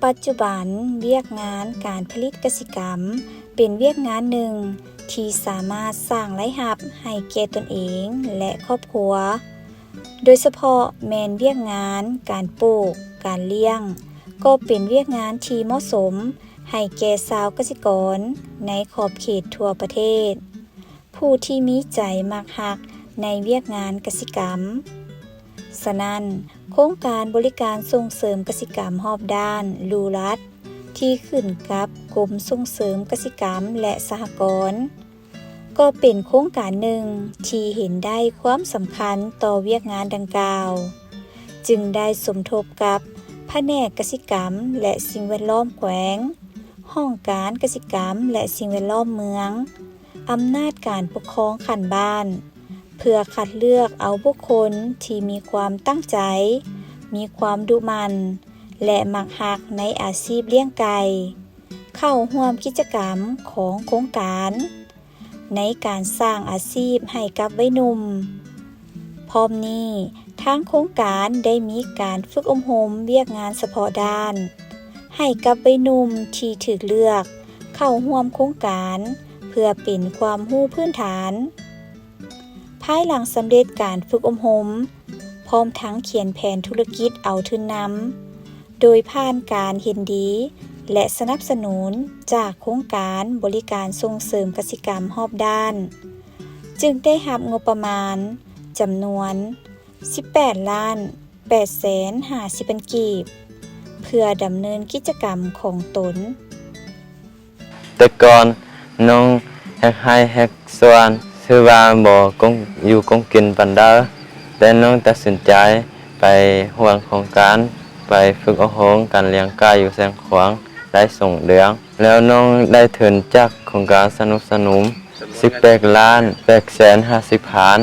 ປັດຈຸບັນ, ວຽກງານການຜະລິດກະສິກຳເປັນວຽກງານໜຶ່ງທີ່ສາມາດສ້າງລາຍຮັບໃຫ້ແກ່ຕົນເອງ ແລະ ຄອບຄົວ, ໂດຍສະເພາະແມ່ນວຽກງານການປູກ, ການລ້ຽງ ກໍເປັນວຽກງານທີ່ເໝາະສົມໃຫ້ແກ່ຊາວກະສິກອນໃນຂອບເຂດທົ່ວປະເທດ. ຜູ້ທີ່ມີໃຈມັກຮັກໃນວຽກງານກະສິກຳ. ສະນັ້ນ, ໂຄງການບໍລິການສົ່ງເສີມກະສິກຳຮອບດ້ານ ລູລັດ ທີ່ຂຶ້ນກັບກົມສົ່ງເສີມກະສິກຳ ແລະ ສະຫະກອນ ກໍເປັນໂຄງການໜຶ່ງທີ່ເຫັນໄດ້ຄວາມສຳຄັນຕໍ່ວຽກງານດັ່ງກ່າວ, ຈຶ່ງໄດ້ສົມທົບກັບພະແນກກະສິກຳ ແລະ ສິ່ງແວດລ້ອມແຂວງ, ຫ້ອງການກະສິກຳ ແລະ ສິ່ງແວດລ້ອມເມືອງ, ອຳນາດການປົກຄອງຂັ້ນບ້ານ ເພື່ອຄັດເລືອກເອົາບຸກຄົນທີ່ມີຄວາມຕັ້ງໃຈ, ມີຄວາມດຸໝັ່ນ ແລະ ມັກຮັກໃນອາຊີບລ້ຽງໄກ່ ເຂົ້າຮ່ວມກິດຈະກຳຂອງໂຄງການ ໃນການສ້າງອາຊີບໃຫ້ກັບໄວໜຸ່ມ. ພ້ອມນີ້, ທາງໂຄງການໄດ້ມີການຝຶກອົບຮົມວຽກງານສະເພາະດ້ານ ໃຫ້ກັບໄວໜຸ່ມທີ່ຖືກເລືອກເຂົ້າຮ່ວມໂຄງການ ເພື່ອເປັນຄວາມຮູ້ພື້ນຖານ. ພາຍຫຼັງສຳເລັດການຝຶກອົບຮົມ, ພ້ອມທັງຂຽນແຜນທຸລະກິດເອົາທຶນນຳ, ໂດຍຜ່ານການເຫັນດີ ແລະ ສະໜັບສະໜູນຈາກໂຄງການບໍລິການສົ່ງເສີມກະສິກຳຮອບດ້ານ, ຈຶ່ງໄດ້ຮັບງົບປະມານຈຳນວນສິບແປດລ້ານແປດແສນຫ້າສິບພັນກີບ ເພື່ອດຳເນີນກິດຈະກຳຂອງຕົນ. ແຕ່ກ່ອນນ້ອງແຮກໄຮ່ແຮກສວນ ຖືວ່າບໍ່ກົງ ຢູ່ກົງກິນປານໃດ, ແຕ່ນ້ອງຕັດສິນໃຈໄປຮ່ວມໂຄງການ ໄປຝຶກອົບຮົມການລ້ຽງໄກ່ຢູ່ແສງຂວາງໄດ້ສອງເດືອນ, ແລ້ວນ້ອງໄດ້ທຶນຈາກໂຄງການສະໜັບສະໜູນສິບແປດລ້ານແປດແສນຫ້າສິບພັນ.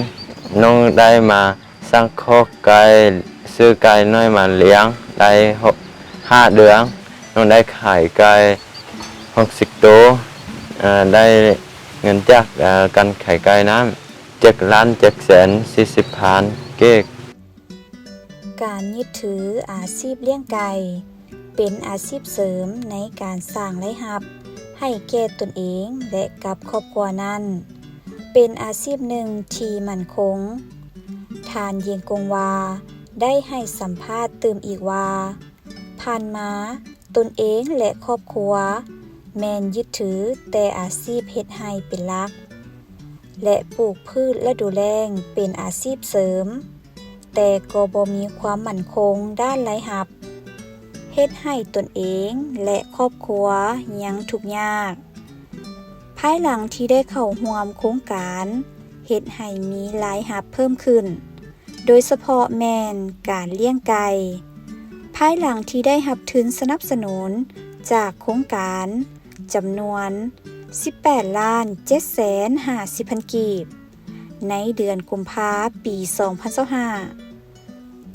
ນ້ອງໄດ້ມາ ສ້າງຄອກໄກ່, ຊື້ໄກ່ນ້ອຍມາລ້ຽງໄດ້ຫົກ ຫ້າເດືອນ, ນ້ອງໄດ້ຂາຍໄກ່ຫົກສິບໂຕ, ເອີ່ ໄດ້ເງິນຈາກ ເອີ່ ການຂາຍໄກ່ນັ້ນ ເຈັດລ້ານເຈັດແສນສີ່ສິບພັນກີບ. ການຍຶດຖືອາຊີບລ້ຽງໄກ່ ເປັນອາຊີບເສີມໃນການສ້າງລາຍຮັບໃຫ້ແກ່ຕົນເອງ ແລະ ກັບຄອບຄົວນັ້ນ ເປັນອາຊີບໜຶ່ງທີ່ໝັ້ນຄົງ. ທ່ານ ເຢງກົງວາ ໄດ້ໃຫ້ສຳພາດຕື່ມອີກວ່າ, ຜ່ານມາ, ຕົນເອງ ແລະ ຄອບຄົວ ແມ່ນຍຶດຖືແຕ່ອາຊີບເຮັດໄຮ່ເປັນຫຼັກ ແລະ ປູກພືດລະດູແລ້ງເປັນອາຊີບເສີມ, ແຕ່ກໍບໍ່ມີຄວາມໝັ້ນຄົງດ້ານລາຍຮັບ, ເຮັດໃຫ້ຕົນເອງ ແລະ ຄອບຄົວຍັງທຸກຍາກ. ພາຍຫຼັງທີ່ໄດ້ເຂົ້າຮ່ວມໂຄງການ, ເຮັດໃຫ້ມີລາຍຮັບເພີ່ມຂຶ້ນ, ໂດຍສະເພາະແມ່ນການລ້ຽງໄກ່. ພາຍຫຼັງທີ່ໄດ້ຮັບທຶນສະໜັບສະໜູນຈາກໂຄງການ ຈຳນວນສິບແປດລ້ານເຈັດແສນຫ້າສິບພັນກີບ ໃນເດືອນກຸມພາ ປີສອງພັນຊາວຫ້າ,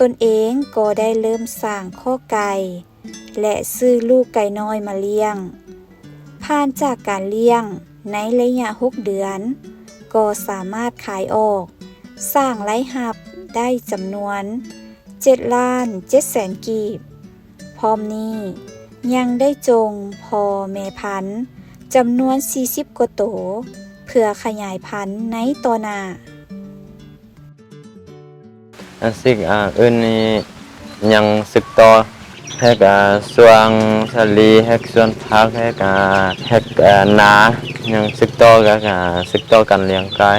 ຕົນເອງກໍໄດ້ເລີ່ມສ້າງຄອກໄກ່ ແລະ ຊື້ລູກໄກ່ນ້ອຍມາລ້ຽງ. ຜ່ານຈາກການລ້ຽງໃນໄລຍະຫົກເດືອນ, ກໍສາມາດຂາຍອອກ, ສ້າງລາຍຮັບໄດ້ຈຳນວນເຈັດລ້ານເຈັດແສນກີບ. ພ້ອມນີ້ຍັງໄດ້ຈົ່ງພໍ່ແມ່ພັນຈຳນວນສີ່ສິບກວ່າໂຕ ເພື່ອຂະຫຍາຍພັນໃນຕໍ່ໜ້າ. ອາຊີບ ອາ ອື່ນນີ້ຍັງສືບຕໍ່ ເຮັດ ອາ ສວນສາລີ ເຮັດສວນຜັກ ເຮັດ ອາ ເຮັດ ອາ ນາ ຍັງສືບຕໍ່ກັບ ອາ ສືບຕໍ່ການລ້ຽງໄກ່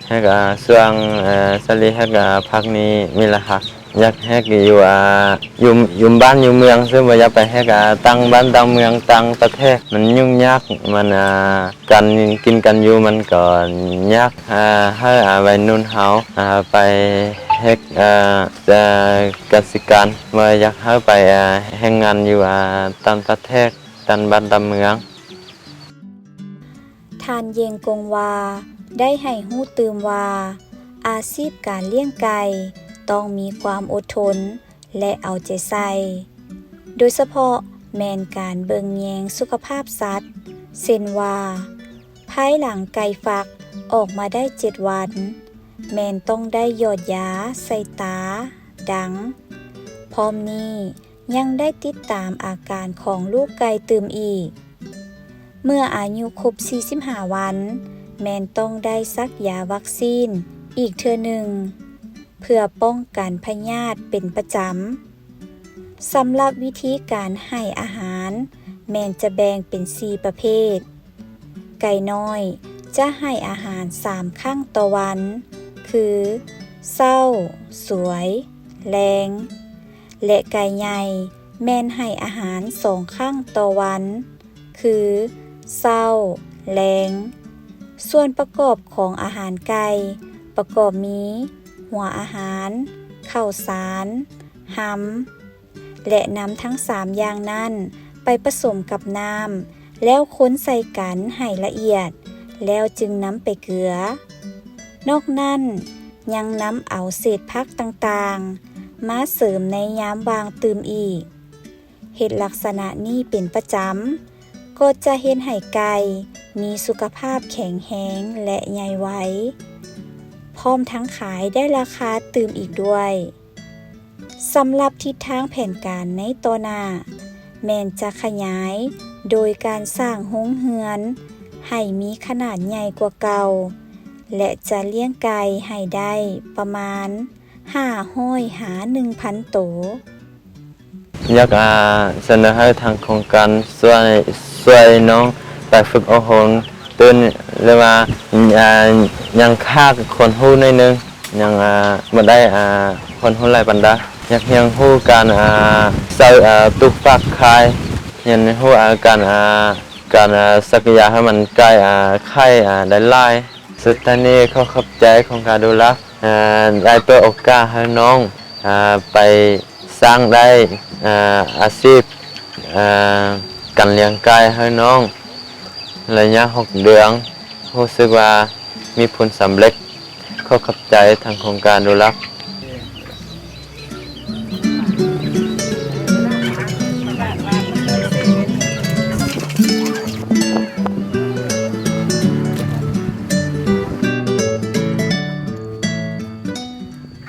ເຮັດ ອາ ສວນ ອາ ສາລີ ເຮັດ ອາ ຜັກນີ້ມີລາຄາ ຢາກເຮັດຢູ່ ອາ ຢູ່ ຢູ່ບ້ານຢູ່ເມືອງ ເຊິ່ງບໍ່ຢາກໄປເຮັດ ອາ ຕ່າງບ້ານຕ່າງເມືອງຕ່າງປະເທດ ມັນຫຍຸ້ງຍາກ ມັນ ອາ ການກິນການຢູ່ມັນກໍຍາກ ອາ ໃຫ້ ອາ ໄວໜຸ່ມເຮົາ ອາ ໄປເຮັດ ອາ ກະສິກຳ ບໍ່ຢາກໃຫ້ໄປ ອາ ເຮັດງານຢູ່ ອາ ຕ່າງປະເທດ ຕ່າງບ້ານຕ່າງເມືອງ. ທ່ານ ເຢງກົງວາ ໄດ້ໃຫ້ຮູ້ຕື່ມວ່າ ອາຊີບການລ້ຽງໄກ່ຕ້ອງມີຄວາມອົດທົນ ແລະ ເອົາໃຈໃສ່, ໂດຍສະເພາະແມ່ນການເບິ່ງແຍງສຸຂະພາບສັດ, ເຊັ່ນວ່າ ພາຍຫຼັງໄກ່ຟັກອອກມາໄດ້ເຈັດວັນ, ແມ່ນຕ້ອງໄດ້ຢອດຢາໃສ່ຕາ, ດັງ. ພ້ອມນີ້ ຍັງໄດ້ຕິດຕາມອາການຂອງລູກໄກ່ຕື່ມອີກ. ເມື່ອອາຍຸຄົບສີ່ສິບຫ້າວັນ, ແມ່ນຕ້ອງໄດ້ສັກຢາວັກຊີນອີກເທື່ອໜຶ່ງ ເພື່ອປ້ອງກັນພະຍາດເປັນປະຈຳ. ສຳລັບວິທີການໃຫ້ອາຫານ ແມ່ນຈະແບ່ງເປັນສີ່ປະເພດ. ໄກ່ນ້ອຍຈະໃຫ້ອາຫານສາມຄັ້ງຕໍ່ວັນ ຄື ເຊົ້າ, ສວຍ, ແລງ ແລະ ໄກ່ໃຫຍ່ແມ່ນໃຫ້ອາຫານສອງຄັ້ງຕໍ່ວັນ ຄື ເຊົ້າ, ແລງ. ສ່ວນປະກອບຂອງອາຫານໄກ່ ປະກອບມີ ຫົວອາຫານ, ເຂົ້າສານ, ຮຳ ແລະ ນຳທັງສາມຢ່າງນັ້ນໄປປະສົມກັບນ້ຳ ແລ້ວຄົນໃສ່ກັນໃຫ້ລະອຽດ ແລ້ວຈຶ່ງນຳໄປເກືອ. ນອກນັ້ນຍັງນຳເອົາເສດຜັກຕ່າງໆ ມາເສີມໃນຍາມວ່າງຕື່ມອີກ. ເຮັດລັກສະນະນີ້ເປັນປະຈຳ ກໍຈະເຮັດໃຫ້ໄກ່ມີສຸຂະພາບແຂງແຮງ ແລະ ໃຫຍ່ໄວ, ພ້ອມທັງຂາຍໄດ້ລາຄາຕື່ມອີກດ້ວຍ. ສຳລັບທິດທາງແຜນການໃນຕໍ່ໜ້າ ແມ່ນຈະຂະຫຍາຍໂດຍການສ້າງໂຮງເຮືອນໃຫ້ມີຂະໜາດໃຫຍ່ກວ່າເກົ່າ ແລະ ຈະລ້ຽງໄກ່ໃຫ້ໄດ້ປະມານຫ້າຮ້ອຍຫາໜຶ່ງພັນໂຕ. ຢາກ ອາ ສະເໜີໃຫ້ທາງໂຄງການຊ່ວຍ ຊ່ວຍນ້ອງໄປຝຶກອົບຮົມຕື່ມ ຫຼືວ່າ ອາ ຍັງຂາດຄວາມຮູ້ໜ້ອຍໜຶ່ງ ຍັງ ອາ ບໍ່ໄດ້ ອາ ຄວາມຮູ້ຫຼາຍປານໃດ. ຢາກຮຽນຮູ້ການ ອາ ໃສ່ ອາ ຕູ້ຟັກໄຂ່ ຮຽນຮູ້ ອາ ການ ອາ ການ ອາ ສັກຢາໃຫ້ມັນໄກ່ ອາ ໄຂ່ ອາ ໄດ້ຫຼາຍ. ສຸດທ້າຍນີ້ ຂໍຂອບໃຈໂຄງການດູລັກ ອາ ໄດ້ເປີດໂອກາດໃຫ້ນ້ອງ ອາ ໄປສ້າງໄດ້ ອາ ອາຊີບ ອາ ການລ້ຽງໄກ່ໃຫ້ນ້ອງ ໄລຍະຫົກເດືອນ ຮູ້ສຶກວ່າມີຜົນສຳເລັດ. ຂໍຂອບໃຈທາງໂຄງການດູລັກ.